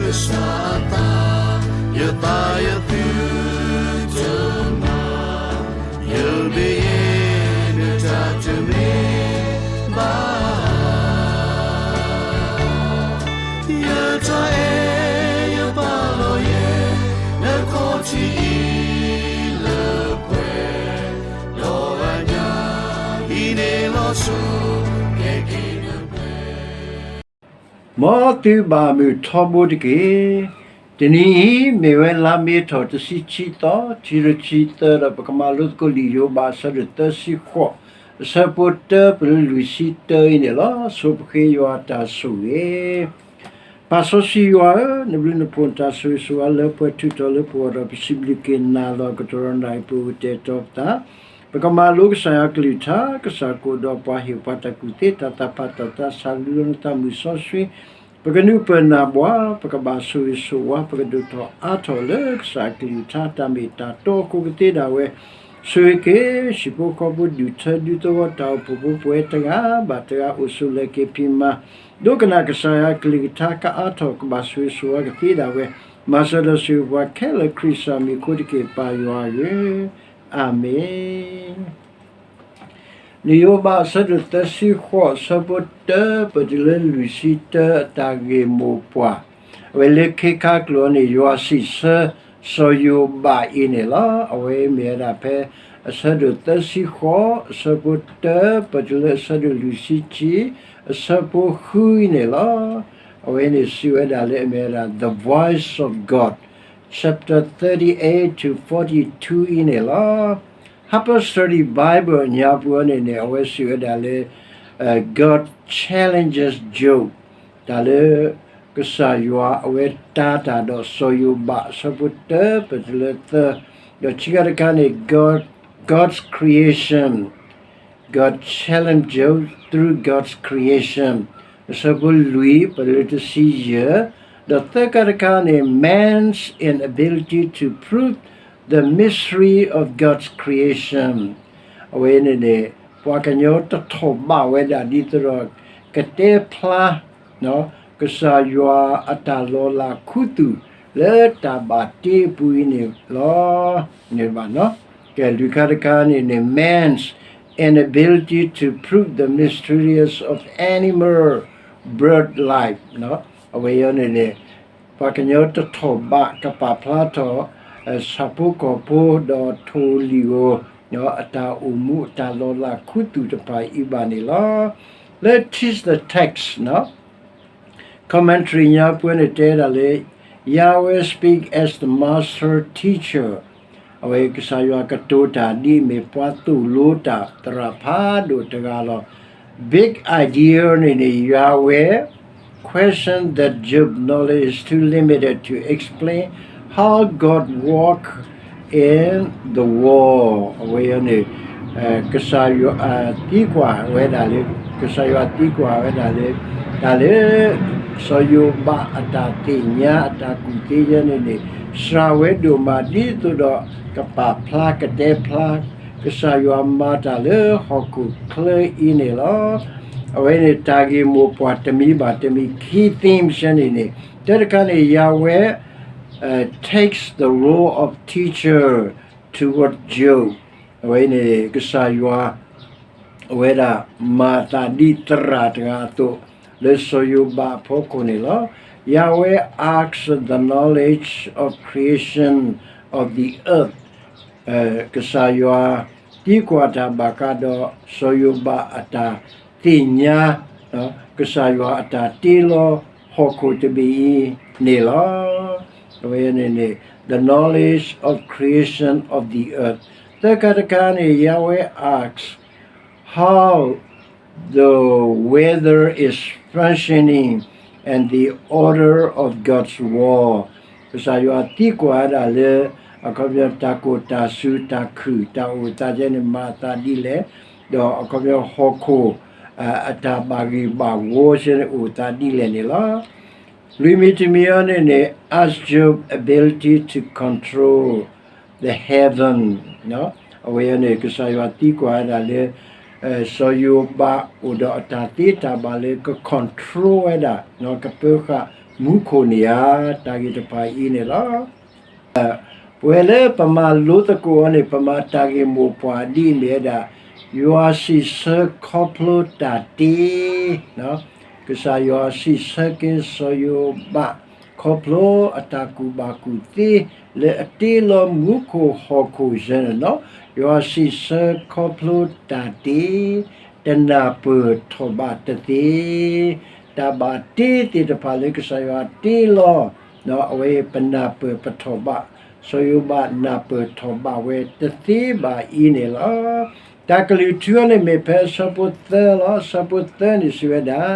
ကစၢ်အသး, ယသးယသုတမၤ, ယမ့ၢ်ယဲ နတၢ်တမ့ၢ်ဘၣ် ယတၢ်အဲၣ်ယပာ်လီၤယဲ နခီၣ်ထံးအံၤလၢပှဲၤ, ဒီးအညၣ်အံၤန့ၣ်လီၤဆီ ကဲက့ၤနပှဲၤ မ်သုဘၣ်မုာ်ထီဘိတက့ၢ်. တနံၤအံၤ မ့ၢ်ဝဲလါမ့ၤထီၣ်တဆံခံသီ, ခံကထိခံဆံသၢ ဒီးပကမၤလိသကိးလံာ်ယိၤဘး အဆၢဒိၣ်သၢဆံဃိး, အဆၢဖိတၢ ပတုၤလၢလွံၢ်ဆံတၢအံၤန့ၣ်လီၤ. ဆိပဃ့ယွၤတၢ်ဆိၣ်ဂ့ၤ ပၢ်စီဆှံယွၤဧၢ, နဘျုးနဖှိၣ်နတၢ်ဆိၣ်ဂ့ၤဆိၣ်ဝါလၢပှဲၤထုးထီၣ်လၢပဂီၢ်ဒီး ပစံးဘျုးက့ၤနၤလီၤကတြီနၤအံၤ ပအိၣ်တဲာ်တီၤပသး, ပကမၤလိကစၢ်ယွၤကလုၢ်ကထါ, ကစၢ်ကအိၣ်ဒီးပှၤ ဟ့ၣ်ပှၤတၢ်ကူၣ်သ့ တၢ်သးဖးတၢ်သးဆး လူလီၤနသးမုၢ်စီဆှံ, ပကနုာ်ပၢၢ်နၢ်ဘှါ, ပကဘၣ်ဆိၣ်ဂ့ၤဆိၣ်ဝါ, ပကဒိၣ်ထီၣ်အါထီၣ်လၢကစၢ်အကလုၢ်ကထါ တၢ်မ့ၢ်တၢ်တီအဃိကသ့ဒၣ်ဝဲ, ဆိၣ်ဂ့ၤက့ၤ ဟံၣ်ဖိဃီဖိ ဒူၣ်ထၢဒူသဝီ တၢ်အိၣ်ဖှိၣ်ဖိပဝဲတဂၤဘၣ်တဂၤ အိၣ်ဆိးလၢက့ၤဖံးမၤ ဒိကနၣ်ကစၢ်ယွၤကလုၢ်ကထါ ကအါထီၣ် ကဘၣ်ဆိၣ်ဂ့ၤဆိၣ်ဝါကသ့ဒၣ်ဝဲ, မၤစၢၤဒီးဆိၣ်ဂ့ၤပှၤခဲလၢာ် ခရံာ်စၢ်မံၤအဃိတက့ၢ် ပၢ်ယွၤဧၢ, အၤမ့ၣ်. လံာ်ယိၤဘး အဆၢဒိၣ်သၢဆံဃိး အဆၢဖိတၢ ပတုၤလၢလွံၢ်ဆံတၢ အတၢ်ဂ့ၢ်မိၢ်ပှၢ်, အဝဲလၢခ့ခါကျိာ်န့ၣ် ယွၤစံးဆၢ စီၤယိၤဘးအံၤန့ၣ်လီၤ. အဝဲမ့ၢ်ဝဲဒၣ်ဖဲ အဆၢဒိၣ်သၢဆံဃိး အဆၢဖိတၢ ပတုၤလၢအဆၢဒိၣ်လွံၢ်ဆံခံ အဆၢဖိဃုအံၤန့ၣ်လီၤ. အဝဲန့ၣ်စံးဝဲဒၣ်လၢအမ့ၢ်ဝဲဒၣ် The Voice of God, chapter thirty-eight to forty-two အံၤန့ၣ်လီၤ. Harper's Study Bible အညါပူၤန့ၣ်န့ၣ် အဝဲစံးဝဲဒၣ်လၢ God challenges Job, တၢ်လၢ ကစၢ်ယွၤအဝဲတၤတၢ်ဒီးစီၤယိၤဘး အဆၢဖိတၢ ပတုၤလၢသၢ, ဒီးခံခါတခါန့ၣ် God, God's creation, God challenge Job through God's creation, အဆၢဖိလွံၢ် ပတုၤလၢတဆံယဲၢ်, ဒီးသၢခါတခါန့ၣ် man's inability to prove the mystery of God's creation, အဝဲန့ၣ်န့ၣ် ပှၤကညီတထီၣ်ဘးဝဲဒၣ်ဒ်သိးဒီး ကတဲဖျါ ကစၢ်ယွၤအတၢ်လီၤလးခူသူၣ်လၢတၢ်ဘၣ်တ့အပူၤအံၤန့ၣ်လီၤ. ကဲ လွံၢ်ခါတခါန့ၣ်န့ၣ် man's inability to prove the mysteries of animal bird life, အဝဲအံၤန့ၣ်န့ၣ် ပှၤကညီတထီၣ်ဘးကပာ်ဖျါထီၣ် ဆၣ်ဖိကီၢ်ဖိ ဒီးထိၣ်ဧိၤလံၣ်ဧိၤ အတၢ်အိၣ်မူအတၢ်လီၤလးခူသူၣ်တဖၣ်အံၤဘၣ်န့ၣ်လီၤ. လၢ Teach the Text, commentary ညါပူၤန့ၣ်တဲဒၣ်လၢ Yahweh speak as the master teacher, အဝဲကစၢ်ယွၤကတိၤတၢ်ဒ်အမ့ၢ်ပှၤသိၣ်လိတၢ်သရၣ်ဖးဒိၣ်တဂၤလီၤ. Big idea န့ၣ်န့ၣ် Yahweh question that Job knowledge is too limited to explain how God work in the world, အဝဲအံၤန့ၣ် ကစၢ်ယွၤသံကွၢ်ဝဲဒၣ်လၢ, ကစၢ်ယွၤသံကွၢ်ဝဲဒၣ်လၢ တၢ်လၢ စီၤယိၤဘးအတၢ်သ့ၣ်ညါအတၢ်ကူၣ်သ့ယဲန့ၣ်န့ၣ် စှၤဝဲဒိၣ်မးဒ်သိးဒီး ကပာ်ဖျါကတဲဖျါ ကစၢ်ယွၤမၤတၢ်လၢဟီၣ်ခိၣ်ချၢအံၤန့ၣ်လီၤ. အဝဲန့ၣ်တၢ်ဂ့ၢ်မိၢ်ပှၢ်တမံၤဘၣ်တမံၤ key themes န့ၣ်န့ၣ် တၢတခါန့ၣ် Yahweh takes the role of teacher toward Job, အဝဲန့ၣ် ကစၢ်ယွၤ အဝဲဒၣ်မၤအသးဒ်သရၣ်တဂၤအသိး လၢစီၤယိၤဘးအဖီခိၣ်န့ၣ်လီၤ. Yahweh asks the knowledge of creation of the earth, ကစၢ်ယွၤသံကွၢ်တၢ်ဘၣ်ဃးဒီးစီၤယိၤဘးအတၢ်သ့ၣ်ညါ ကစၢ်ယွၤအတၢ်တ့လီၤဟီၣ်ခိၣ်တဘ့ၣ်အံၤန့ၣ်လီၤ. အဝဲန့ၣ်န့ၣ် the knowledge of creation of the earth, သၢခါတခါန့ၣ် Yahweh asks how the weather is functioning and the order of God's world, ကစၢ်ယွၤသံကွၢ်ဝဲဒၣ်လၢ အခီပညီတၢ်ကိၢ်တၢ်စူၤတၢ်ခုၣ်တၢ်အိၣ်သးယဲန့ၣ် မၤအသးဒ်လဲၣ်, ဒီးအခီပညီဟီၣ်ခိၣ် အတၢ်ဘၣ်ဂ့ၢ်ဘၣ်ဝီယဲန့ၣ် အိၣ်သးဒ်လဲၣ်န့ၣ်လီၤ. လွံၢ်မံၤတမံၤအံၤန့ၣ်န့ၣ် ask Job ability to control the heaven, အဝဲအံၤန့ၣ် ကစၢ်ယွၤသံကွၢ်ဝဲဒၣ်လၢ စီၤယိၤဘးအိၣ်ဒီးအတၢ်သ့တၢ်ဘၣ်လၢက control ဝဲဒၣ် ကပၢဃာ် မူခိၣ်န့ၣ်ဧါ, တၢ်ဂ့ၢ်တဖၣ်အံၤန့ၣ်လီၤ. ပဝဲလၢပမၤလိသကိးအီၤန့ၣ် ပမၤတၢ်ဂ့ၢ်မိၢ်ပှၢ်ဒ်အမ့ၢ်ဝဲဒၣ် ယွၤစံးဆၢခီဖျိတၢ်တ့, ကစၢ်ယွၤစံးဆၢက့ၤစီၤယိၤဘး ခီဖျိအတၢ်ကူၣ်ဘၣ်ကူၣ်သ့ လၢအတ့လီၤမူခိၣ်ဟီၣ်ခိၣ်ယဲန့ၣ်လီၤ. ယွၤစံးဆၢခီဖျိတၢ်တ့ တနၢ်ပၢၢ်ထီၣ်ဘးတသ့ တၢ်ဘၣ်တ့သ့ၣ်တဖၣ်လၢကစၢ်ယွၤတ့လီၤ အဝဲပနၢ်ပၢၢ်ပထီၣ်ဘး, စီၤယိၤဘးနၢ်ပၢၢ်ထီၣ်ဘးဝဲတသ့ဘၣ်အံၤန့ၣ်လီၤ. တၢ်ကလုၢ်ထူအီၤန့ၣ်မ့ၢ်ဖဲအဆၢဖိသၢလီၤ. အဆၢဖိသၢန့ၣ်စံးဝဲဒၣ်,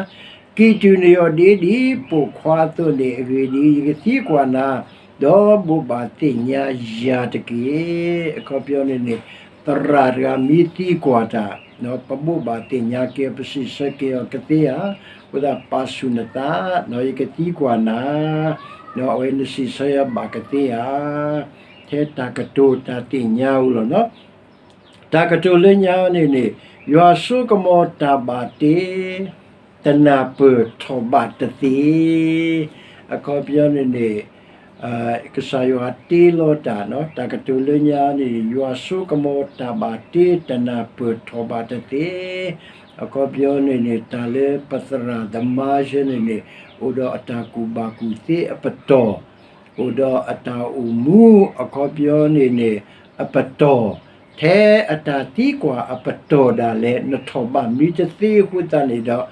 ကံၢ်တူာ်နယီၢ်ဒ့ဒ်ပိာ်ခွါအသိးန့ၣ် အဂ့ၢ်ဒ်အံၤ, ယကသံကွၢ်နၤ, ဒီးဘိးဘၣ်သ့ၣ်ညါယၤတက့ၢ်. အခီပညီန့ၣ်န့ၣ် သရၣ်တဂၤမ့ၢ်သံကွၢ်တၢ် ပဘိးဘၣ်သ့ၣ်ညါက့ၤအီၤ ပစံးဆၢက့ၤအီၤကသ့ဧါ, အဃိသတးပာ်ဆူၣ်နသး, ယကသံကွၢ်နၤ, အဝဲနစံးဆၢယၤဘၣ်ကသ့ဧါ, ထဲတၢ်ကတိၤတၢ်သ့ၣ်ညါဧိၤလီၤ. တၢ်ကတိၤလၢညါန့ၣ်န့ၣ် ယွၤစိကမီၤတၢ်ဘၣ်တ့ တနၢ်ပၢၢ်ထီၣ်ဘးတသ့ အခီပညီန့ၣ်န့ၣ် ကစၢ်ယွၤတ့လီၤတၢ်, တၢ်ကတိၤလၢညါန့ၣ် ယွၤစိကမီၤတၢ်ဘၣ်တ့ တနၢ်ပၢၢ်ထီၣ်ဘးတသ့, အခီပညီန့ၣ်န့ၣ် တၢ်လၢပသရၣ်သမါယဲန့ၣ်န့ၣ် အိၣ်ဒီးအတၢ်ကူၣ်ဘၣ်ကူၣ်သ့အပတီၢ်, အိၣ်ဒီးအတၢ်အိၣ်မူအခီပညီန့ၣ်န့ၣ် အပတီၢ်, ထဲအတၢ်သံကွၢ်အပတီၢ်ဒၣ်လဲာ် နထီၣ်ဘးမနုၤတသ့အဃိသတးန့ၣ်ဒီး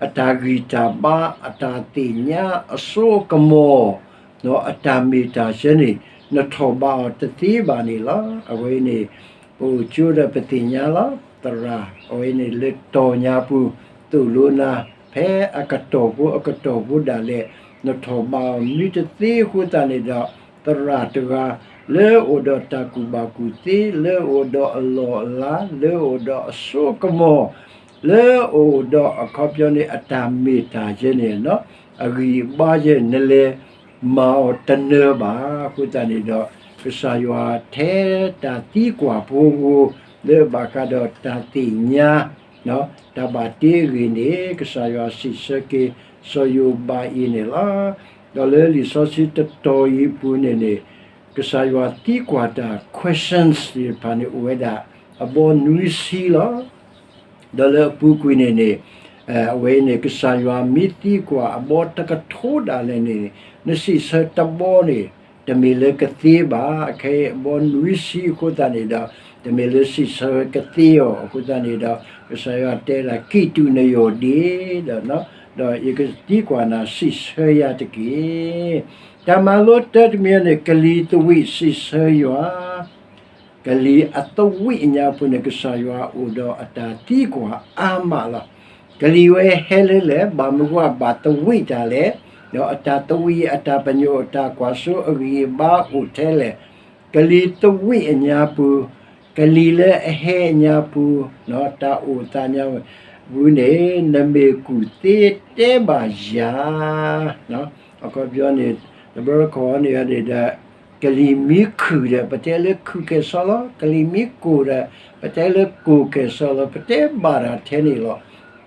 အတၢ်ဂံၢ်တၢ်ဘါ အတၢ်သ့ၣ်ညါအစိအကမီၤ အတၢ်မ့ၢ်တၢ်ဆၢန့ၣ် နထီၣ်ဘးအီၤတသ့ဘၣ်န့ၣ်လီၤ. အဝဲန့ၣ် ပအိၣ်ကၠိဒီးပသ့ၣ်ညါလီၤ. သရၣ် အဝဲန့ၣ်လၢတီၢ်ညါပူၤ သိၣ်လိနၤ ဖဲအကတီၢ်ဖိအကတီၢ်ဖိဒၣ်လဲာ် နထီၣ်ဘးအီၤမနုၤတသ့အဃိသတးန့ၣ်ဒီး သရၣ်တဂၤ လၢအိၣ်ဒီးတၢ်ကူၣ်ဘၣ်ကူၣ်သ့ လၢအိၣ်ဒီးအလီၢ်အလၤ လၢအိၣ်ဒီးအစိအကမီၤ လၢအိၣ်ဒီးအခီပညီန့ၣ် အတၢ်မ့ၢ်တၢ်ယဲန့ၣ် အဂံၢ်အဘါယဲ နလဲၤမၤအီၤတနၢၤဘၣ်. အဃိသတးန့ၣ်ဒီး ကစၢ်ယွၤထဲတၢ်သံကွၢ်ဖိဧိၤ လၢဘၣ်ဃးဒီးတၢ်သ့ၣ်ညါ တၢ်ဘၣ်တ့အဂ့ၢ်န့ၣ် ကစၢ်ယွၤစံးဆၢက့ၤ စီၤယိၤဘးအံၤန့ၣ်လီၤ. ဒီးလၢလံာ်စီဆှံတတီၤအံၤအပူၤန့ၣ်န့ၣ် ကစၢ်ယွၤသံကွၢ်တၢ် questions သ့ၣ်တဖၣ်န့ၣ် အိၣ်ဝဲဒၣ် အဘီနွံဆံလီၤ. ဒီးလၢအပူၤကွံာ်န့ၣ်န့ၣ် အဝဲန့ၣ် ကစၢ်ယွၤမ့ၢ်သံကွၢ်အဘီတကထိဒၣ်လဲာ်န့ၣ် နစံးဆၢတဘီန့ၣ် တမ့ၢ်လၢကသ့ဘၣ်. အခဲအံၤအဘီနွံဆံအဃိသတးန့ၣ်ဒီး တမ့ၢ်လၢစံးဆၢကသ့အီၤအဃိသတးန့ၣ်ဒီး ကစၢ်ယွၤတဲဒၣ် ကံၢ်တူာ်နယီၢ်ဒ့ဒီး ဒီးယကသံကွၢ်နၤစံးဆၢယၤတက့ၢ်. တၢ်မၤလိတၢတမံၤန့ၣ် ကလံၤသဝံးစံးဆၢယွၤ ကလံၤအသဝံးအညါပူၤန့ၣ် ကစၢ်ယွၤအိၣ်ဒီးအတၢ်သံကွၢ်အါမးလီၤ. ကလံၤဝဲဟဲလၢလဲၣ်, ဘၣ်မနုၤဘၣ်သဝံးတၢ်လဲၣ်, ဒီးအတၢ်သဝံးအတၢ်ပညိၣ်အတၢ်ကွၢ်စိအဂံၢ်အဘါအိၣ်ထဲလဲၣ်. ကလံၤသဝံးအညါပူၤ, ကလံၤလၢအဟဲအညါပူၤ, တၢ်အိၣ်သးညါပူၤန့ၣ် နမ့ၢ်ကူၣ်သ့တဲဘၣ်ယၤ အခီပညီန့ၣ် တဘျီတခီၣ်န့ၣ်ဒီး ကလံၤမ့ၢ်ခုၣ်ဒီး ပတဲလၢခုၣ်ကဲၣ်ဆိးလီၤ, ကလံၤမ့ၢ်ကိၢ်ဒီး ပတဲလၢကိၢ်ကဲၣ်ဆိးလီၤ, ပတဲဘၣ်တၢ်ထဲန့ၣ်လီၤ.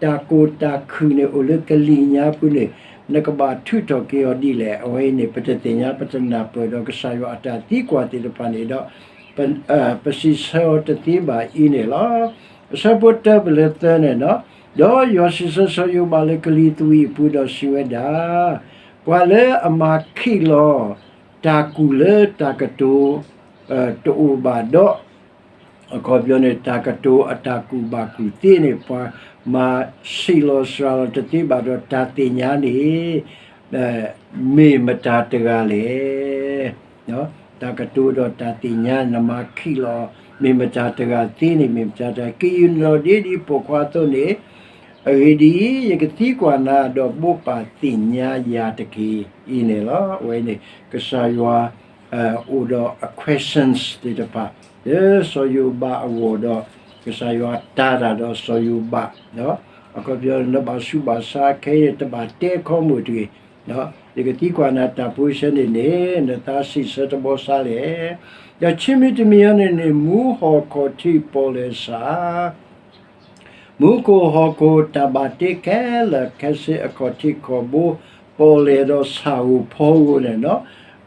တၢ်ကိၢ်တၢ်ခုၣ်န့ၣ် အိၣ်လၢကလံၤညါပူၤန့ၣ် နကဘၣ်ထုးထီၣ်က့ၤအီၤဒ်လဲၣ်. အဝဲအံၤန့ၣ် ပတသ့ၣ်ညါ ပတနၢ်ပၢၢ်ဒီးကစၢ်ယွၤအတၢ်သံကွၢ်သ့ၣ်တဖၣ်န့ၣ်ဒီး ပစံးဆၢအီၤတသ့ဘၣ်အံၤန့ၣ်လီၤ. အဆၢဖိတၢပလၢသၢန့ၣ်ဒီး ဒီးယွၤစံးဆၢစီၤယိၤဘးလၢကလံၤသဝံးအပူၤဒီးစံးဝဲဒၣ်, ပှၤလၢအမၤခံးလီၤ တၢ်ကူၣ်လၢတၢ်ကတိၤ တအိၣ်ဘၣ်ဒီး အခီပညီန့ၣ် တၢ်ကတိၤအတၢ်ကူၣ်ဘၣ်ကူၣ်သ့န့ၣ် ပှၤမၤဆံးလီၤစှၤလီၤတသ့ဘၣ်ဒီးတၢ်သ့ၣ်ညါန့ၣ် မ့ၢ်မတၤတဂၤလဲၣ်. တၢ်ကတိၤဒီးတၢ်သ့ၣ်ညါ နမၤခံးလီၤ မ့ၢ်မတၤတဂၤသ့န့ၣ် မ့ၢ်မတၤတဂၤ ကံၢ်တူာ်နယီၢ်ဒ့ဒ်ပိာ်ခွါအသိးန့ၣ် အဂ့ၢ်ဒ်အံၤ, ယကသံကွၢ်နၤ ဒီးဘိးဘၣ်သ့ၣ်ညါယၤတက့ၢ်အံၤန့ၣ်လီၤ. အဝဲန့ၣ် ကစၢ်ယွၤ အိၣ်ဒီးအ questions သ့ၣ်တဖၣ် လၢစီၤယိၤဘးအဂီၢ်ဒီး ကစၢ်ယွၤတၢ်တၢ်ဒီးစီၤယိၤဘး အခီပညီ နဘၣ်ဆူးဘၣ်ဆါခဲအံၤ တဘၣ်တဲခီမိၣ်တဂ့ၤ, ယကသံကွၢ်နၤတၢ်ဖိဆဲန့ၣ်န့ၣ် နသးစံးဆၢတဘီစါလဲၣ်. ဒီးခံမံၤတမံၤအံၤန့ၣ်န့ၣ် မူဟီၣ်ခီၣ်ထံးပီၣ်လဲၣ်စး မူခိၣ်ဟီၣ်ခိၣ်တၢ်ဘၣ်တ့ခဲလၢာ်ခဲဆ့အခီၣ်ထံးခီၣ်ဘိ ပီၣ်လဲၣ်ဒီးဆၣ်ဧိၤဖီဧိၤန့ၣ်လီၤ.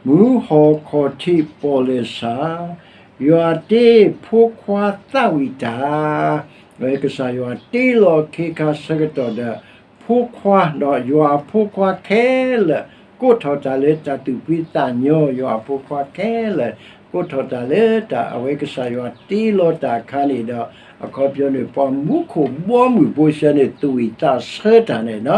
မူဟီၣ်ခီၣ်ထံးပီၣ်လဲၣ်ဆၣ်, ယွၤတ့ဖိခွါသးဝံၣ်တၢ်, ဝဲကစၢ်ယွၤတ့လီၤခ့ခါဆၢကတီၢ်ဒီး ဖိခွါဒီးယွၤအဖိခွါခဲလၢာ် ကိးထီၣ်တၢ်လၢတၢ်သူၣ်ဖှံသးညီ, ယွၤအဖိခွါခဲလၢာ် ကိးထီၣ်တၢ်လၢတၢ် အဝဲကစၢ်ယွၤတ့လီၤတၢ်အခါန့ၣ်ဒီး အခီပညီန့ၣ် ပှၤမူခိၣ်ဘီမုၢ်ဖိဆၢန့ၣ် သူၣ်ဝံၣ်သးဆၢတၢ်န့ၣ်လီၤ.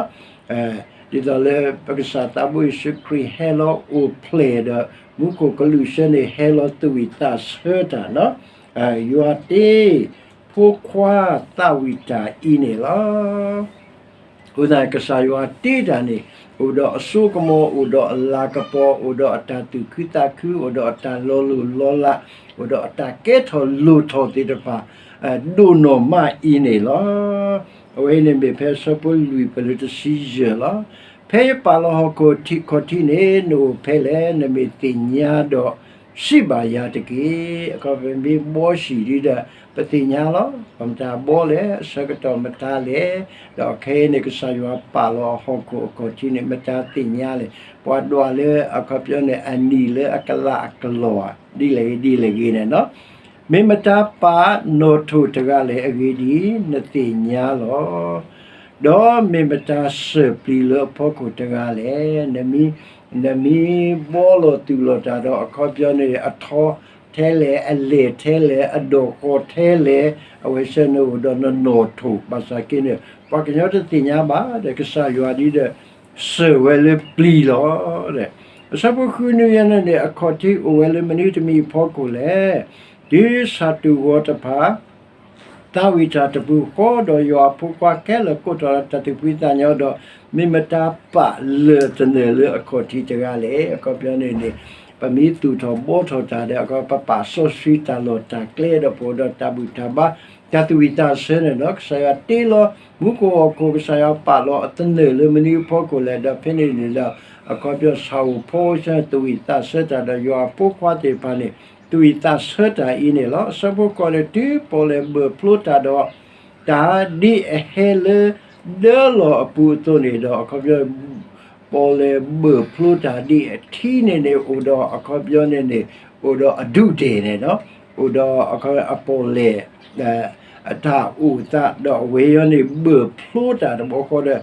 ဒ်သိးလၢပကစၢ်သးဘိယ့ၣ်ၡူးခရံာ်ဟဲလီၤအိၣ်ဖျဲၣ်ဒီး မူခိၣ်ကလူးဆၢန့ၣ် ဟဲလီၤသူၣ်ဝံၣ်သးဆၢတၢ်လီၤ. ယွၤတ့ ဖိခွါသးဝံၣ်တၢ်အံၤန့ၣ်လီၤ. အဃိသတး ကစၢ်ယွၤတ့တၢ်န့ၣ် အိၣ်ဒီးအစိကမီၤ, အိၣ်ဒီးအလၤကပီၤ, အိၣ်ဒီးအတၢ်သူၣ်ခုသးခု, အိၣ်ဒီးအတၢ်လီၤလိၢ်လီၤလး, အိၣ်ဒီးအတၢ်ကဲထီၣ်လိၣ်ထီၣ်သ့ၣ်တဖၣ် ဒိၣ်နီၢ်မးအံၤန့ၣ်လီၤ. အဝဲအံၤန့ၣ်မ့ၢ်ဖဲဆၢဖိလွံၢ်ပလၢတဆံယဲၢ်လီၤ. ဖဲယပာ်လီၤဟီၣ်ခိၣ်ထံးခီၣ်ထံးန့ၣ် နအိၣ်ဖဲလဲၣ်, နမ့ၢ်သ့ၣ်ညါဒီး စံးဘၣ်ယၤတက့ၢ်. အခီပညီ ပမ့ၢ်ဘီဆံၣ်ဒ်ဒီး ပသ့ၣ်ညါလီၤ. ပမတၤဘီလဲၣ်, အဆၢကတီၢ်မတၤလဲၣ်, ဒီးခဲအံၤန့ၣ် ကစၢ်ယွၤပာ်လီၤအဟီၣ်ခိၣ်အခီၣ်ထံးန့ၣ် မတၤသ့ၣ်ညါလဲၣ်. ပှၤဒွးလၢအခီပညီန့ၣ် အနံၣ်လၢအကလးအကလီၤဧါ, ဒ်လဲၣ်ဂ့ၤဒ်လဲၣ်ဂ့ၤန့ၣ်လီၤ. မ့ၢ်မတၤပာ်နီၣ်ထိၣ်တဂၤလဲၣ်, အဂ့ၢ်ဒ်အံၤ, နသ့ၣ်ညါလီၤ. ဒီးမ့ၢ်မတၤစၢၢ်ပျံၤလၢအဖီခိၣ်တဂၤလဲၣ်. နမ့ၢ် နမ့ၢ်ဘီလီၤသူၣ်လီၤတၢ်ဒီး အခီပညီန့ၣ် အထီထဲလဲၣ်, အလဲၢ်ထဲလဲၣ်, အဒိၣ်ဃီထဲလဲၣ်, အဝဲဆၢန့ၣ်အိၣ်ဒီးနနီၣ်ထိၣ်, ဘၣ်ဆၣ်က့န့ၣ် ပှၤကညီတသ့ၣ်ညါဘၣ်ဒီး ကစၢ်ယွၤဒ်ဒီး စၢၢ်ဝဲလၢပျံၤလီၤ. အဆၢဖိဃုနွံယဲန့ၣ်န့ၣ် အခီၣ်ထံးအိၣ်ဝဲလၢမနုၤတမံၤအဖီခိၣ်လဲၣ်. တုၤဆၣ်တူၢ်ဂီၤတဖၣ် သးဝံၣ်တၢ်တပူၤဃီဒီး ယွၤအဖိခွါခဲလၢာ်ကိးထီၣ်လၢတၢ်သူၣ်ဖှံသးညီဒီး မ့ၢ်မတၤပာ်လၢာ်သနၢၣ်လၢအခီၣ်ထံးတဂၤလဲၣ်. အခီပညီန့ၣ်န့ၣ် ပမ့ၢ်သူၣ်ထီၣ်ဘီထီၣ်တၢ်ဒီး အခီပညီ ပပာ်စီဆှံတၢ်လီၢ်တၢ်ကျဲဒီး ပအိၣ်ဒီးတၢ်ဘူၣ်တၢ်ဘါ တၢ်သူၣ်ဝံၣ်သးဆၢန့ၣ်လီၤ. ကစၢ်ယွၤတ့လီၤ မူခိၣ်ဟီၣ်ခိၣ် ကစၢ်ယွၤပာ်လီၤအသနၢၣ်လၢမနုၤအဖီခိၣ်လဲၣ်. ဒီးဖဲန့ၣ်န့ၣ်ဒီး အခီပညီ ဆၣ်ဧိၤဖီဧိၤဆၢ သူၣ်ဝံၣ်သးဆၢတၢ်ဒီး ယွၤအဖိခွါသ့ၣ်တဖၣ်န့၁�် သူၣ်ဝံၣ်သးဆၢတၢ်အံၤန့ၣ်လီၤ. အဆၢဖိဃိးန့ၣ် တုၤပီၣ်လဲၣ်ဘၢၣ်ဖျိတၢ်ဒီး တၢ်ဒ်အဟဲလၢဒၢလီၢ်အပူၤအသိးန့ၣ်ဒီး အခီပညီ ပီၣ်လဲၣ်ဘၢၣ်ဖျိတၢ်ဒ်အထံန့ၣ်န့ၣ် အိၣ်ဒီးအခီပညီန့ၣ်န့ၣ် အိၣ်ဒီးအဒူၣ်ဒဲၣ်န့ၣ်လီၤ. အိၣ်ဒီးအခီပညီ အပီၣ်လဲၣ် အတၢ်အိၣ်သးဒီးအဝဲအံၤန့ၣ် ဘၢၣ်ဖျိတၢ်တဘျီ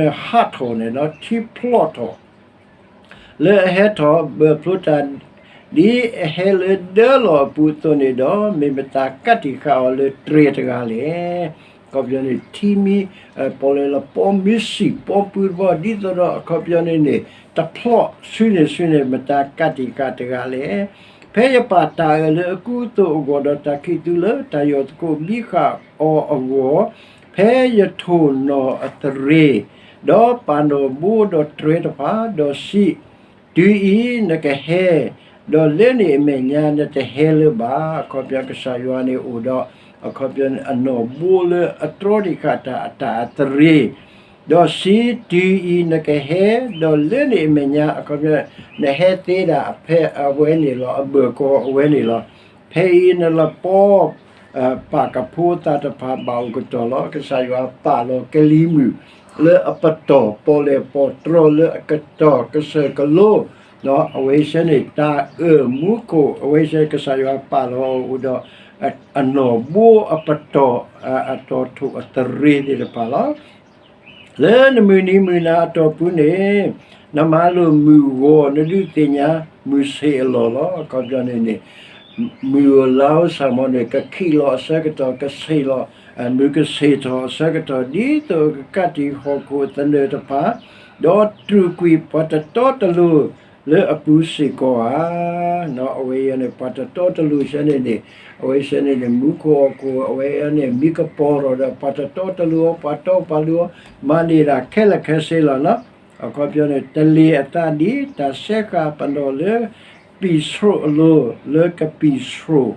ဃီဒီး အခီပညီဟးထီၣ်န့ၣ်လီၤ, ထံဖျိးထီၣ် လၢအဟဲထီၣ်ဘၢၣ်ဖျိတၢ် ဒ်အဟဲလၢဒၢလီၢ်အပူၤအသိးန့ၣ်ဒီး မ့ၢ်မတၤကးတံာ်ဃာ်အီၤလၢတြဲၤတဂၤလဲၣ်. အခီပညီန့ၣ် ထံမ့ၢ် ပီၣ်လဲၣ်လီၤပီမ့ၢ်စံၣ်ပီပုၢ်တဘီ ဒ်သိးဒီးအခီပညီန့ၣ်န့ၣ် တဖျိးဆူန့ၣ်ဆူန့ၣ် မတၤကးတံာ်ဃာ်တဂၤလဲၣ်. ဖဲယပာ်တၢ်အၢၣ်လၢအကူအသိးအဂီၢ်ဒီးတၢ်ခံးသူလၢတၢ်ယီၢ်သကိးမံဃာ်အီၤအဂီၢ်, ဖဲယထိၣ်နီၣ်အသရ့ၤ, ဒီးပာ်နီၣ်ဘိဒီးတြဲၤတဖၣ်, ဒီးစံး, တုၤအံၤနကဟဲ, ဒီးလၢန့ၣ်အမဲာ်ညါနတဟဲလၢၤဘၣ်. အခီပညီကစၢ်ယွၤန့ၣ်အိၣ်ဒီး အခီပညီအနီၣ်ဘိလၢအတြီတံာ်ဃာ်တၢ်အတၢ်အသရ့ၤ, ဒီးစံး, တုၤအံၤနကဟဲ, ဒီးလၢန့ၣ်အမဲာ်ညါ အခီပညီ နဟဲသ့ဒၣ်ဖဲအဝဲန့ၣ်လီၤ, အဘၢၣ်ကီၤအဝဲန့ၣ်လီၤ. ဖဲအံၤနလပီ ပာ်ကဖိသးတဖၣ်ဘၣ်အိၣ်ကတီၢ်လီၤ. ကစၢ်ယွၤပာ်လီၤကလံၤမုၢ်လၢအပတီၢ်, ပီၣ်လဲၣ်ပီၣ်တြီလၢအကတီၢ်ကစၢၢ်ကလိ, အဝဲဆၢန့ၣ် တၢ်အၢၣ်မူခိၣ် အဝဲဆၢကစၢ်ယွၤပာ်လီၤအီၤအိၣ်ဒီး အနီၣ်ဘိအပတီၢ် အတီၢ်ထိၣ်အသရ့ၤသ့ၣ်တဖၣ်လီၤ. လၢနမုၢ်နံၤမုၢ်နၤအတီၢ်ပူၤန့ၣ် နမၤလိာ်မုၢ်ဂီၤ နဒုးသ့ၣ်ညါမုၢ်ဆ့ၣ်အလီၢ်လီၤ. အခီပညီန့ၣ်န့ၣ် မုၢ်ဧိၤလါဧိၤစ့ၢ်ကီးန့ၣ် ကခံးလီၤအဆၢကတီၢ် ကဆ့ၣ်လီၤ, မုၢ်ကဆ့ၣ်ထီၣ်အဆၢကတီၢ် ဒ်သိးကကးတံာ်ဟီၣ်ခိၣ်သနၢၣ်တဖၣ်, ဒီးတြူာ်ကွံာ်ပှၤတတီတလိၤလၢအပူၤစ့ၢ်ကီးဧါ. အဝဲအံၤန့ၣ် ပှၤတတီတလိၤဆၢန့ၣ်န့ၣ် အဝဲဆၢန့ၣ်န့ၣ် မူခိၣ်ဟီၣ်ခိၣ် အဝဲအံၤန့ၣ် မံကပီၤထီၣ်ဒီး ပှၤတတီတလိၤအီၤ ပှၤတီပှၤလိၤအီၤ မၤန့ၢ်ဒၣ်ခဲလၢာ်ခဲဆ့လီၤနီၤ. အခီပညီန့ၣ် တလ့ၤအသးဒ်တၢ်စဲဃာ်ပနီၣ်လၢ ပံာ်ဆြိးအလိၤ လၢကပံာ်ဆြိး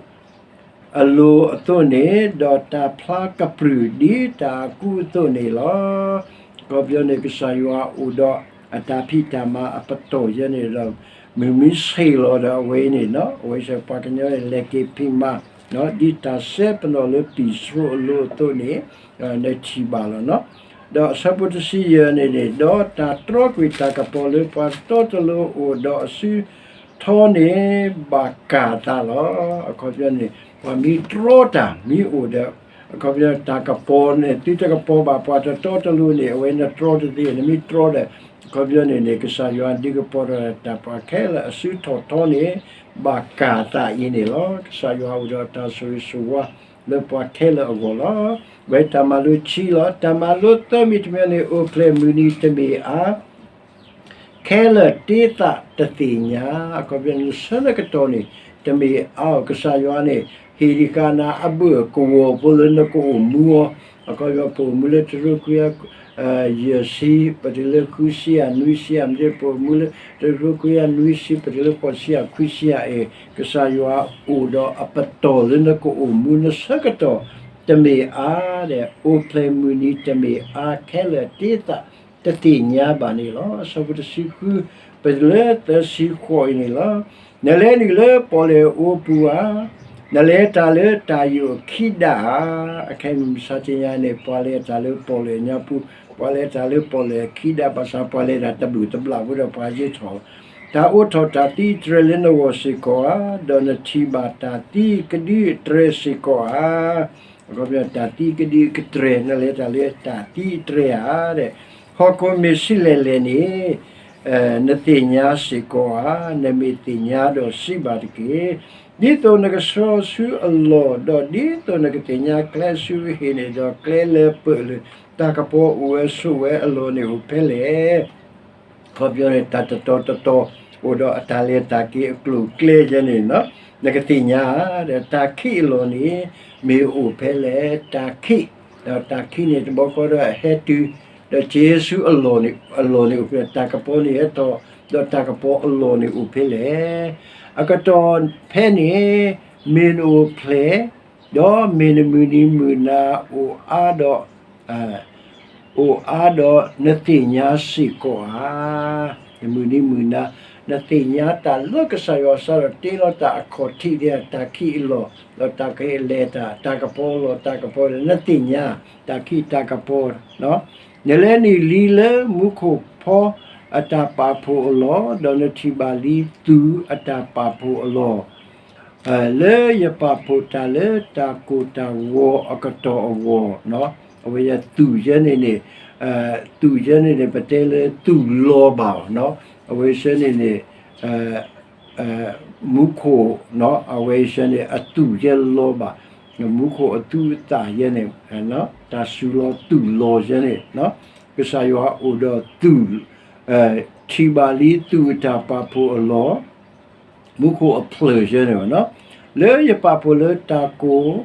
အလိၤအသိးန့ၣ်, ဒီးတၢ်ဖျါကပြုၢ်ဒ်တၢ်အကူအသိးန့ၣ်လီၤ. အခီပညီန့ၣ် ကစၢ်ယွၤအိၣ်ဒီးအတၢ်ဖံးတၢ်မၤအပတီၢ်ယဲန့ၣ်ဒီး မုၢ်မံဆ့ၣ်လီၤဒီးအဝဲအံၤန့ၣ်နီၤ, အဝဲစ့ၢ်ပှၤကညီန့ၣ် လဲၤက့ၤဖံးမၤ ဒ်တၢ်စဲပနီၣ်လၢပံာ်ဆြိးအလိၤအသိးန့ၣ် နထံၣ်ဘၣ်လီၤနီၤ. ဒီးအဆၢဖိတဆံယဲၢ်န့ၣ်န့ၣ်, ဒီးတၢ်တြီကွံာ်တၢ်ကပီၤလၢပှၤတတီတလိၤအိၣ်ဒီးအစုထီန့ၣ် ဘၣ်ကၢ်အသးလီၤ. အခီပညီန့ၣ် ပှၤမ့ၢ်တြီတၢ်မ့ၢ်အိၣ်ဒီး အခီပညီတၢ်ကပီၤန့ၣ် သုတကပီၤဘၣ်ပှၤတတီတလိၤန့ၣ် အဝဲနတြီတသ့ နမ့ၢ်တြီဒီး အခီပညီန့ၣ်န့ၣ် ကစၢ်ယွၤဒုးကပီၤဒီးတၢ်ပှၤခဲလၢာ်အစုထီၣ်ထီန့ၣ် ဘၣ်ကၢ်အသးအံၤန့ၣ်လီၤ. ကစၢ်ယွၤအိၣ်ဒီးတၢ်ဆိၣ်ဂ့ၤဆိၣ်ဝါလၢပှၤခဲလၢာ်အဂီၢ်လီၤ. ဝဲတၢ်မၤလိခံလီၤ. တၢ်မၤလိသၢမံၤတမံၤန့ၣ် အိၣ်ဖျဲၣ်မုၢ်နံၤတမ့ၢ်အါ ခဲလၢာ်တ့သးတသ့ၣ်ညါ, အခီပညီနဆၢနကတီၢ်န့ၣ် တမ့ၢ်အါအီၤ ကစၢ်ယွၤန့ၣ် ဟ့ၣ်ဒံးဃာ်နၤအဘၢၣ်ကဝီၤဖိလၢနကအိၣ်မူအီၤ, အခီပညီပအိၣ်မူလၢတရူးခွံယၤ ယဲၢ်ဆံ ပတုၤလၢဃုဆံယၤ နွံဆံယၤ မ့ၢ်ပအိၣ်မူလၢ တရူးခွံယၤ နွံဆံ ပတုၤလၢဃိးဆံယၤ ခွံဆံယၤအံၤ ကစၢ်ယွၤအိၣ်ဒီးအပတီၢ်လၢနကအိၣ်မူနဆၢကတီၢ် တမ့ၢ်အါဒီး အိၣ်ဖျဲၣ်မုၢ်နံၤတမ့ၢ်အါ ခဲလၢာ်တ့သး တသ့ၣ်ညါဘၣ်န့ၣ်လီၤ. အဆၢဖိတဆံဃု ပတုၤလၢသၢဆံဃိးအံၤန့ၣ်လီၤ. နလဲၤနုာ်လၢပီၣ်လဲၣ်အအိပူၤဧါ, နလဲၤတၢ်လၢတၢ်ယိာ်ခံဒးဧါ. အခဲအံၤမုၢ်မဆါတနံၤအံၤန့ၣ် ပှၤလဲၤတၢ်လၢပီၣ်လဲၣ်ညါပူၤ, ပှၤလဲၤတၢ်လၢပီၣ်လဲၣ်ခံဒး ဘၣ်ဆၣ်ပှၤလဲၤတၢ်တဘျုးတဘျီဖိဒီးပှၤယ့ထီၣ်လီၤ. တၢ်အိးထီၣ်တၢ်သံအတြဲၤလၢနဂီၢ်စ့ၢ်ကီးဧါ, ဒီးနထံၣ်ဘၣ်တၢ်သံကဒုအတြဲၤစ့ၢ်ကီးဧါ. အခီပညီတၢ်သံကဒုအတြဲၤ နလဲၤတၢ်လၢတၢ်သံအတြဲၤဧါဒီး ဟီၣ်ခိၣ်မ့ၢ်ဆံးလဲၣ်လဲၣ်န့ၣ် နသ့ၣ်ညါစ့ၢ်ကီးဧါ. နမ့ၢ်သ့ၣ်ညါဒီးစံးဘၣ်တက့ၢ်. ဒ်သိးနကဆှီဆူအလီၢ်, ဒီးဒ်သိးနကသ့ၣ်ညါကျဲဆူအဟံၣ်န့ၣ်, ဒီးကျဲလၢပၢၢ်လၢတၢ်ကပီၤအိၣ်ဝဲဆိးဝဲအလီၢ်န့ၣ်အိၣ်ဖဲလဲၣ်. အခီပညီန့ၣ် တၢ်တတီၤတတီၤ အိၣ်ဒီးအတၢ်လဲၤတၢ်က့ၤအကျိၤအကျဲယဲန့ၣ် နကသ့ၣ်ညါ, ဒီးတၢ်ခံးအလီၢ်န့ၣ် မ့ၢ်အိၣ်ဖဲလဲၣ်. တၢ်ခံး, ဒီးတၢ်ခံးန့ၣ် တဘျီဃီဒီးဟဲတုၤ, ဒီးက့ၤဆူအလီၢ်န့ၣ်, အလီၢ်န့ၣ်အိၣ်ဖဲလဲၣ်. တၢ်ကပီၤန့ၣ်ဟဲထီၣ်, ဒီးတၢ်ကပီၤအလီၢ်န့ၣ်အိၣ်ဖဲလဲၣ်. အကတီၢ်ဖဲန့ၣ် မ့ၢ်နအိၣ်ဖျဲၣ်, ဒီးမ့ၢ်နမုၢ်နံၤမုၢ်နၤအိၣ်အါဒီး အိၣ်အါဒီးနသ့ၣ်ညါစ့ၢ်ကီးဧါ. နမုၢ်နံၤမုၢ်နၤ နသ့ၣ်ညါတၢ်လၢကစၢ်ယွၤစးထီၣ်တ့လီၤတၢ်အခီၣ်ထံးဒ်တၢ်ခံးအလီၢ်, ဒီးတၢ်ကလဲၤတၢ်, တၢ်ကပီၤအလီၢ်, တၢ်ကပီၤအလီၢ် နသ့ၣ်ညါ, တၢ်ခံးတၢ်ကပီၤ နလဲၤနုာ်လံလၢမူခိၣ်ဖီအတၢ်ပာ်ဖှိၣ်အလီၢ်, ဒီးနထံၣ်ဘၣ်လံသူၣ်အတၢ်ပာ်ဖှိၣ်အလီၢ် လၢယပာ်ဖှိၣ်တၢ်လၢတၢ်ကိၢ်တၢ်ဂီၤအကတီၢ်အဂီၢ်, အဝဲသူၣ်ယဲန့ၣ်န့ၣ်, သူၣ်ယဲန့ၣ်န့ၣ် ပတဲလၢသူၣ်လီၤဘၣ်, အဝဲဆဲန့ၣ်န့ၣ် မူခိၣ်, အဝဲဆဲန့ၣ် အသူၣ်ယဲလီၤဘၣ်, မူခိၣ်အသူအသၣ်ယဲန့ၣ်, တၢ်စူၤလီၤသူၣ်လီၤယဲန့ၣ်, ကစၢ်ယွၤအိၣ်ဒီးသူၣ်, ထံၣ်ဘၣ်လံသူၣ်အတၢ်ပာ်ဖှိၣ်အလီၢ် မူခိၣ်အဖျၢၣ်ယဲန့ၣ်, လၢယပာ်ဖှိၣ်လၢတၢ်ကိၢ်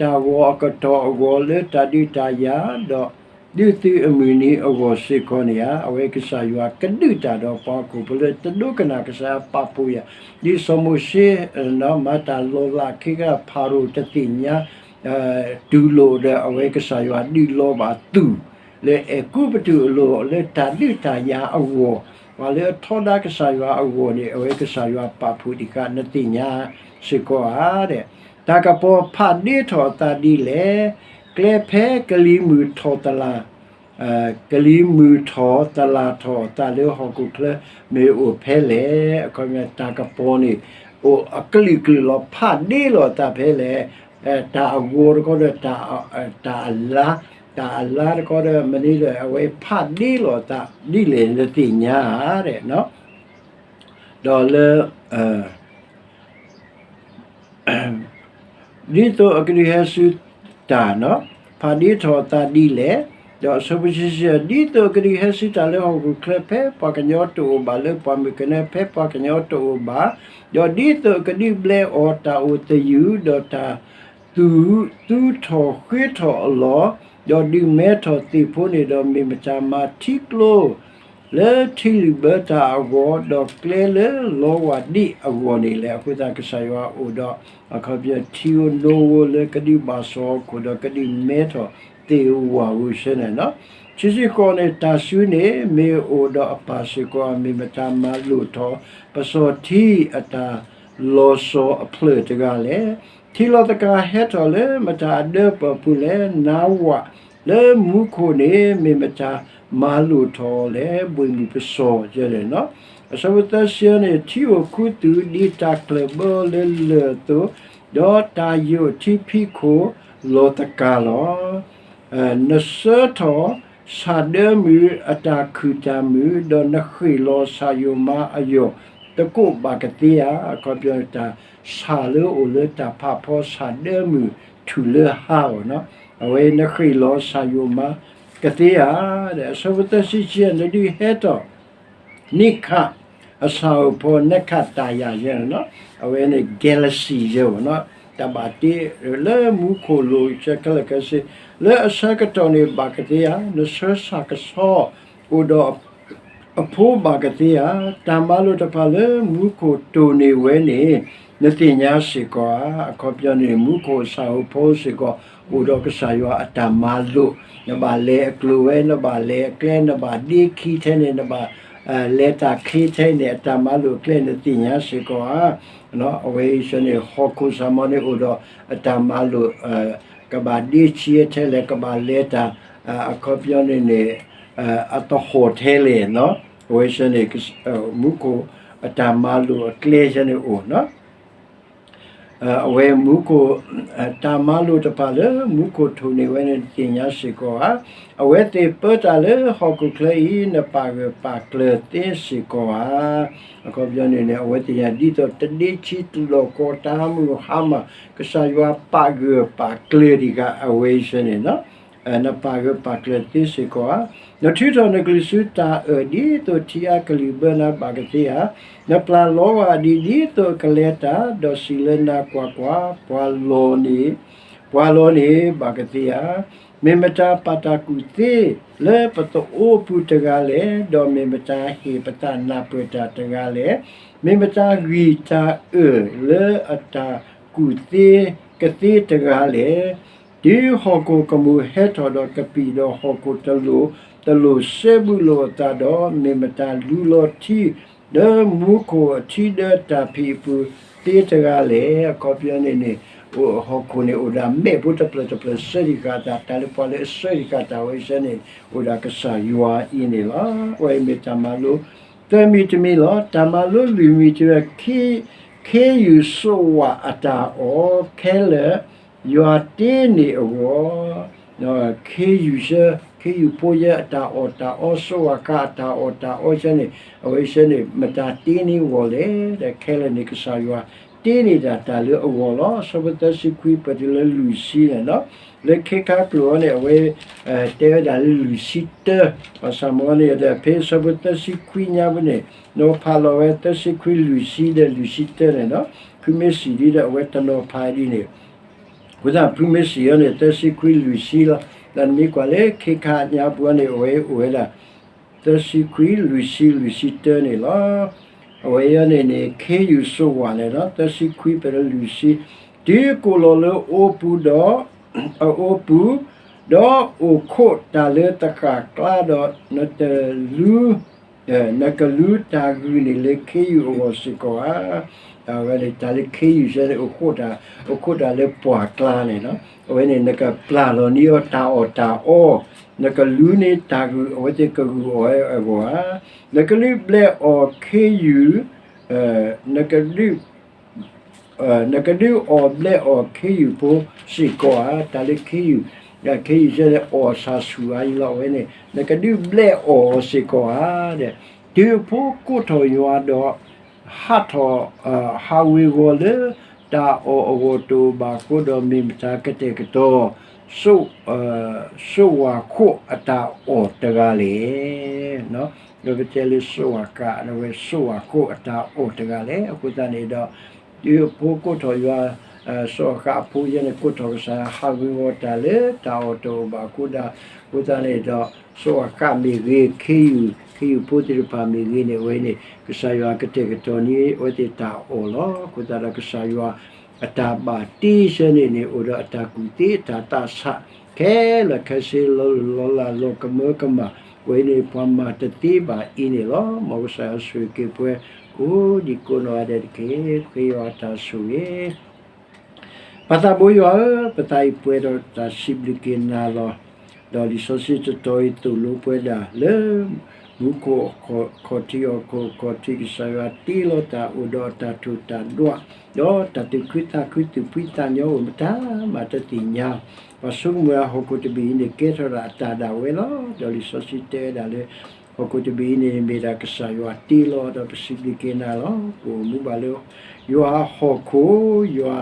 တၢ်ဂီၤအကတီၢ်အဂီၢ် လၢတၢ်ဒုးတၢ်ယၤ, ဒီးဒုးသုအမုၢ်နံၤအဂီၢ်စ့ၢ်ကီးန့ၣ်ဧါ. အဝဲကစၢ်ယွၤကဒုးတၢ်ဒီးပှၤဟီၣ်ခိၣ်ဖိလၢတဒိကနၣ်ကစၢ်ယွၤပာ်ဖှိၣ်ယၤ, ဒ်စီၤမိၤၡ့ မၤတၢ်လီၤလးခဲကနံၣ် ဖၤရိၤတသ့ၣ်ညါ တူၢ်လိာ်ဒီး အဝဲကစၢ်ယွၤဒုးလီၤဘၣ်သူၣ်လၢအဲၤကူပတူးအလီၢ် လၢတၢ်ဒုးတၢ်ယၤအဂီၢ်, ပှၤလၢအထီဒါကစၢ်ယွၤအဂီၢ်န့ၣ် အဝဲကစၢ်ယွၤပာ်ဖှိၣ်တခါ နသ့ၣ်ညါစ့ၢ်ကီးဧါဒီး, တၢ်ကပီၤဖးဒ့ထီၣ်အသးဒ်လဲၣ်. ကျဲဖဲကလံၤမုၢ်ထီၣ်သလၣ် ကလံၤမုၢ်ထီၣ်သလၣ်ထီၣ်အသးလၢဟီၣ်ခိၣ်ချၢ မ့ၢ်အိၣ်ဖဲလဲၣ်. အခီပညီ တၢ်ကပီၤန့ၣ် အိၣ်အကလုာ်ကလုာ်လီၤ ဖးဒ့လီၤအသးဖဲလဲၣ်. တၢ်အဂီၤတခီဒီး တၢ်အလါ, တၢ်အလါတခီဒီး မနုၤဒီး အဝဲဖးဒ့လီၤအသးဒ်လဲၣ် နသ့ၣ်ညါဧါဒီး, ဒီးလၢ ဒ်သိးအကဒုးဟဲဆူတၢ်, ဖးဒ့ထီၣ်အသးဒ်လဲၣ်. ဒီးအဆၢဖိဆံဆံ ဒ်သိးအကဒုးဟဲဆူတၢ်လၢဟီၣ်ခိၣ်ချၢ ဖဲပှၤကညီတအိၣ်ဘၣ် လၢပှၤမုၣ်ကနၢ ဖဲပှၤကညီတအိၣ်ဘၣ်, ဒီးဒ်သိးအကဒုးဘျဲအီၤတၢ်အိၣ်သယုၢ် ဒီးတၢ်သူၣ်သူထီၣ်ဃ့ထီၣ်အလီၢ်, ဒီးဒုးမဲထီၣ်သ့ၣ်ဖိန့ၣ်ဒီး မ့ၢ်မတၤမၤထံကျိ လၢထံလုၣ်ဘၢတၢ်အဂီၢ်, ဒီးကျဲလၢလီဝၢ်ဒံးအဂီၢ်န့ၣ်လဲၣ်. အဃိသတးကစၢ်ယွၤအိၣ်ဒီး အခီပညီထံဧိၤနိဧိၤလၢကဒုးဘၣ်စီၣ်အခိၣ် ဒီးကဒုးမဲထီၣ်သ့ၣ်ဧိၤဝၣ်ဧိၤဆၢန့ၣ်လီၤ. ခံဆံဃိးန့ၣ် တၢ်စုန့ၣ် မ့ၢ်အိၣ်ဒီးအပၢ်စ့ၢ်ကီး မ့ၢ်မတၤမၤလိၣ်ထီၣ် ပစီၤထံအတၢ်လီၤစီၤအဖျၢၣ်တဂၤလဲၣ်. ထံလီၤသကၤဟဲထီၣ်လၢမတၤအဒၢပၢၢ်ပူၤလဲၣ်. နါဝး လၢမူခိၣ်န့ၣ် မ့ၢ်မတၤမၤလိာ်ထီၣ်လဲၣ် ဘှ့ၣ်မုၢ်ပစီၣ်ယဲန့ၣ်လီၤ. အဆၢဖိသၢဆံန့ၣ် ထံအိၣ်ခူသူၣ်ဒ်တၢ်ကျၢၢ်ဘၢလၢလၢၢ်အသိး, ဒီးတၢ်ယိာ်ထံဖံးခိၣ်လီၤသကၤလီၤ. နဆှၢထီၣ်ဆၣ်ဒၢမုၣ်အတၢ်ခုၣ်တၢ်မုာ်, ဒီးနဃ့ၢ်လီၤဆၣ်ယိၣ်မါအယီၢ်တကိးဘၣ်ကသ့ဧါ. အခီပညီ တၢ်ဆၣ်လၢအိၣ်လၢတၢ်ဖးဖီဆၣ်ဒၢမုၣ်ထူၣ်လၢဟါအီၤနီၤ, အဝဲနဃ့ၢ်လီၤဆၣ်ယိၣ်မါကသ့ဧါ. ဒီးအဆၢဖိသၢဆံခံ နဒုးဟဲထီၣ် နံၣ်ခၣ်အဆၣ်ဧိၤဖီ နခၣ်တၢ်ယၤယဲန့ၣ်လီၤ. အဝဲန့ၣ် galaxy ယဲဝဲနီၤ, တၢ်ဘၣ်တ့လၢမူခိၣ်လိၤခဲလၢာ်ခဲဆ့, လၢအဆၢကတီၢ်န့ၣ်ဘၣ်ကသ့ဧါ, နဆှၢဆၣ်ကဆီအိၣ်ဒီး အဖိဘၣ်ကသ့ဧါ. တၢ်မၤလိာ်တဖၣ်လၢမူခိၣ်တိၢ်န့ၢ်ဝဲန့ၣ် နသ့ၣ်ညါစ့ၢ်ကီးဧါ. အခီပညီန့ၣ် မူခိၣ်ဆၣ်ဧိၤဖီစ့ၢ်ကီး အိၣ်ဒီးကစၢ်ယွၤအတၢ်မၤလိာ်, နဘၣ်လဲၤအကျိၤဝဲ, နဘၣ်လဲၤအကျဲ, နဘၣ်ဒ့ခံထဲန့ၣ်, နဘၣ် လဲၤတၢ်ချ့ထဲန့ၣ် အတၢ်မၤလိာ်အကျဲနသ့ၣ်ညါစ့ၢ်ကီးဧါ. အဝဲအံၤစ့ၢ်န့ၣ် ဟီၣ်ခိၣ်စၢ်မီၤန့ၣ်အိၣ်ဒီးအတၢ်မၤလိာ်, ကဘၣ်ဒ့ဆံထဲလဲၣ်, ကဘၣ်လဲၤတၢ် အခီပညီန့ၣ်န့ၣ် အသဟီၣ်ထဲလဲၣ်နီၤ, အဝဲစ့ၢ်န့ၣ် မူခိၣ်အတၢ်မၤလိာ်အကျဲစ့ၢ်န့ၣ်အိၣ်နီၤ. အဝဲမူခိၣ် တၢ်မၤလိာ်တဖၣ်လၢမူခိၣ်ထိၣ်န့ၢ်ဝဲန့ၣ် နသ့ၣ်ညါစ့ၢ်ကီးဧါ. အဝဲသ့ၣ်ပၢတၢ်လၢဟီၣ်ခိၣ်ချၢအံၤ နပာ်ဂၢၢ်ပာ်ကျၢၤသ့စ့ၢ်ကီးဧါ. အခီပညီန့ၣ်န့ၣ် အဝဲသ့ၣ်ညါ ဒ်သိးတဒ့ဆံတလီၢ်ကီ တၢ်မုၢ်ဟါမၢ် ကစၢ်ယွၤပာ်ဂၢၢ်ပာ်ကျၢၤဒံးဂၤ အဝဲအံၤစ့ၢ်န့ၣ်နီၤ. နပာ်ဂၢၢ်ပာ်ကျၢၤသ့စ့ၢ်ကီးဧါ. နထုးထီၣ်နကလုၢ်ဆူတၢ်အၢၣ် ဒ်သိးထံအါကလုၢ်ဘၢနၤဘၣ်ကသ့ဧါ. နပျၢ်လီၤဝဲဒ် ဒ်သိးအကလဲၤတၢ်, ဒီးစံးလၢနၤ ကွၢ်ကွၢ်, ပှၤလီၤန့ၣ်, ပှၤလီၤန့ၣ်ဘၣ်ကသ့ဧါ. မ့ၢ်မတၤပာ်တၢ်ကူၣ်သ့လၢပသအိပူၤတဂၤလဲၣ်, ဒီးမ့ၢ်မတၤဟ့ၣ်ပသးနၢ်ပၢၢ်တၢ်တဂၤလဲၣ်. မ့ၢ်မတၤဂံၢ်တၢ်အၢၣ်လၢအတၢ်ကူၣ်သ့ကသ့တဂၤလဲၣ်. တုၤဟီၣ်ခိၣ်ကမူၣ်ဟဲထီၣ်ဒီးကပံာ်ဒီးဟီၣ်ခိၣ်တလိၣ်တလိၣ်စဲဘူးလိာ်အသးဒီး, မ့ၢ်မတၤလူလီၤထံလၢမူခိၣ်အထံဒၢတၢ်ဖံးအပူၤသ့တဂၤလဲၣ်. အခီပညီန့ၣ်န့ၣ် ဟီၣ်ခိၣ်န့ၣ်အိၣ်ဒၣ်မဲးဖိတဖျၢၣ်တဖျၢၣ်စၢတံၢ်ဃာ်အသး, တၢ်လၢပှၤလၢအစၢတံၢ်ဃာ်အသးဝဲအံၤစ့ၢ်န့ၣ် အိၣ်ဒၣ်ကစၢ်ယွၤအံၤန့ၣ်လီၤ. အဝဲအံၤမ့ၢ်တၢ်မၤလိသၢမံၤတမံၤလီၤ. တၢ်မၤလိလွံၢ်မံၤတမံၤ ခ့ယုၢ်စိးဝးအတၢ်အီၣ်ခဲလၢာ် ယွၤတ့န့ၢ်အဂီၢ်, ခ့ယုၢ်စ့ၢ်, ခ့ယုၢ်ဖိစ့ၢ်အတၢ်အီၣ်တၢ်အီ, စိးဝးခးအတၢ်အီၣ်တၢ်အီစ့ၢ်န့ၣ် အဝဲစ့ၢ်န့ၣ် မတၤတ့န့ၢ်အဂီၢ်လဲၣ်. ဒီးခဲလၢာ်န့ၣ် ကစၢ်ယွၤတ့န့ၢ်ဒၣ်တၢ်လၢအဂီၢ်လီၤ. အဆၢဖိသၢဆံခွံ ပတုၤလၢလွံၢ်ဆံန့ၣ်လီၤ. လၢခ့ခါကျိာ်အံၤန့ၣ် အဝဲ တဲဝဲဒၣ်လၢလွံၢ်ဆံတၢ, ဘၣ်ဆၣ်မ့ၢ်န့ၣ်ဒီး ဖဲအဆၢဖိသၢဆံခွံညါပူၤန့ၣ် နဖးလီၤဝဲသၢဆံခွံ လွံၢ်ဆံဒီးလွံၢ်ဆံတၢန့ၣ်လီၤ. ဖုမ့ၢ်စံးဒ်ဒီး အဝဲတနီၤဖးဒ်န့ၣ် အဃိသတး ဖုမ့ၢ်စံးအီၤန့ၣ် သၢဆံခွံလွံၢ်ဆံလီၤ. ဒီးနမ့ၢ်ကွၢ်လၢခ့ခါညါပူၤန့ၣ် အဝဲအိၣ်ဝဲဒၣ် သၢဆံခွံ လွံၢ်ဆံ လွံၢ်ဆံတၢန့ၣ်လီၤ. အဝဲအံၤန့ၣ်န့ၣ် ခ့ယုၢ်စိးဝးန့ၣ်လီၤ. သၢဆံခွံ ပတုၤလၢလွံၢ်ဆံ, တုၤကိၣ်လီၤလၢအအိပူၤဒီး, အအိပူၤ, ဒီးအိၣ်ခိးတၢ်လၢသဃၣ်ကျါဒီး နတလူ နကလူတၢ်ဂုာ်န့ၣ်လၢခ့ယုၢ်အဂီၢ်စ့ၢ်ကီးဧါ. အဝဲန့ၣ် တၢ်လၢခ့ယုၢ်စ့ၢ်န့ၣ် အိၣ်ခိးတၢ်, အိၣ်ခိးတၢ်လၢပှၢ်ကျါန့ၣ်လီၤ. အဝဲန့ၣ် နကပျၢ်လီၤန့ၢ်အီၤတၢ်အီၣ်တၢ်အီ, နကလူန့ၢ်တၢ်ဂုာ် အဝဲသ့ၣ်ကဂုာ်အီၤဝဲအဂီၢ်ဧါ. နကဒုးဘျဲးအီၣ်ခ့ယုၢ်, နကဒုး နကဒုးအီၣ်ဘျဲးအီၣ်ခ့ယုၢ်ဖိစ့ၢ်ကီးဧါ. တၢ်လၢခ့ယုၢ်, ခ့ယုၢ်စ့ၢ်န့ၣ် အီၣ်ဆၣ်ဆူၣ်အါအံၤလီၤ. အဝဲန့ၣ် နကဒုးဘျဲးအီၣ်အီၤစ့ၢ်ကီးဧါ. ဒီး တုၤအဖိကိးထီၣ်ယွၤဒီး ဟးထီၣ်, ဟးဝ့ၤဝီၤလၢ တၢ်အီၣ်အဂီၢ်တအိၣ်ဘၣ်အဃိဒီး မ့ၢ်မတၤကတဲာ်ကတီၤ စိး, စိးဝးခိးအတၢ်အီၣ်တဂၤလဲၣ်. ဒီးပတဲလၢစိးဝးဃး အဝဲစိးဝးခိးအတၢ်အီၣ်တဂၤလဲၣ်. အဃိသတးန့ၣ်ဒီး တုၤအဖိကိးထီၣ်ယွၤ, စိးဝးဃးအဖိယဲန့ၣ် ကိးထီၣ်ကစၢ် ဟးဝ့ၤဝီၤတၢ်လၢတၢ်အီၣ်တအိၣ်ဘၣ်အဃိဒီး, အဃိသတးန့ၣ်ဒီး စိးဝးဃးမ့ၢ်ဂ့ၤ ခ့ယုၢ်, ခ့ယုၢ်ဖိသ့ၣ်တဖၣ်မ့ၢ်ဂ့ၤန့ၣ် အဝဲန့ၣ် ကစၢ်ယွၤကတဲာ်ကတီၤန့ၢ်အဝဲသ့ၣ်တၢ်အီၣ်လီၤ. အဃိသတးဒီးကစၢ်ယွၤ အတၢ်ဘၣ်တ့စ့ၢ်န့ၣ်န့ၣ် အိၣ်ဒီးအတၢ်ကူၣ်သ့အတၢ်သးဆး ခဲလၢာ်ခဲဆ့ လီၤလုၢ်လီၤလး လီၤကမၢကမၣ်, အဝဲန့ၣ်ပှၤမၤတသ့ဘၣ်အံၤန့ၣ်လီၤ. မ်ကစၢ်ယွၤဆိၣ်ဂ့ၤက့ၤပှၤ ကိးဒံကိးနီၢ်ဂၤဒဲးတက့ၢ်. ပဃ့ယွၤအတၢ်ဆိၣ်ဂ့ၤ ပၢ်သးဘိယွၤဧၢ, ပသးအံၤပှဲၤဒီးတၢ်စံးဘျုးက့ၤနၤလီၤ. ဒီးလံာ်စီဆှံတတီၤအံၤသိၣ်လိပှၤဒၣ်လၢ မူခိၣ်ခီၣ်ထံးဟီၣ်ခိၣ်ခီၣ်ထံး ကစၢ်ယွၤတ့လီၤတၢ်အိၣ်ဒီးအတၢ်ထိၣ်တၢ်ဒွး ဒီးတၢ်သူၣ်ခုသးခုသူၣ်ဖှံသးညီအိၣ်မတၤမးတသ့ၣ်ညါ ပှၤဆိကမိၣ်ဝဲဟီၣ်ခိၣ်တဘ့ၣ်အံၤန့ၣ် ကဲထီၣ်ဒၣ်အတၢ်ဒၣ်ဝဲလီၤ. ဒီးလံာ်စီဆှံတဲဝဲဒၣ်လၢ ဟီၣ်ခိၣ်တဘ့ၣ်အံၤန့ၣ် မ့ၢ်ဒၣ်ကစၢ်ယွၤတ့လီၤဒီးပစံးဘျုးက့ၤနၤလီၤ. ပအိၣ်မူဘၣ်လၢ ယွၤဟီၣ်ခိၣ် ယွၤ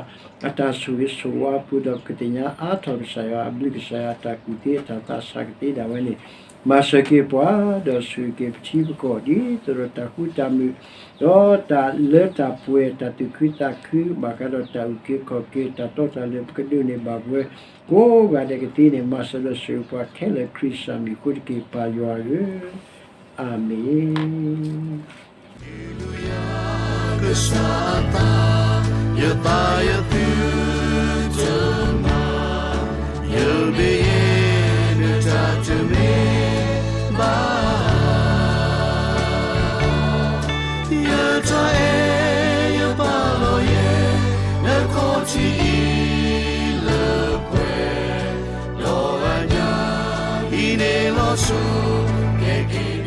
အတၢ်ဆိၣ်ဂ့ၤဆိၣ်ဝါအပူၤဒီး ပကသ့ၣ်ညါအါထီၣ်ကစၢ်ယွၤအဘျုး ကစၢ်ယွၤအတၢ်ကူၣ်သ့အတၢ်သးဆးကသ့ဒၣ်ဝဲန့ၣ် မၤစၢၤက့ၤပှၤ ဒီးဆိၣ်ဂ့ၤက့ၤပထံပကီၢ် ဒ်သိးဒီးတၢ်ဃူတၢ်မုာ် ဒီးတၢ်လၢတၢ်ပှဲၤ တၢ်သူၣ်ခုသးခု ဘၣ်ဃးဒီးတၢ်အုၣ်က့ၤခီၣ်က့ၤ တၢ်တီတၢ်လိၤ ပကဒိးန့ၢ်ဘၣ်ပဝဲ ကိးဂၤဒဲးကသ့န့ၣ် မၤစၢၤဒီးဆိၣ်ဂ့ၤပှၤခဲလၢာ် ခရံာ်စၢ်မံၤအဃိတက့ၢ် ပၢ်ယွၤဧၢ, အၤမ့ၣ်. ကစၢ်အသး ယသးယသုတမၤ, ယမ့ၢ်ယဲ နတၢ်တမ့ၢ်ဘၣ် ယတၢ်အဲၣ်ယပာ်လီၤယဲ နခီၣ်ထံးအံၤလၢပှဲၤ, ဒီးအညၣ်ဟံးန့ၢ်လီၤဆိ ကဲက့ၤ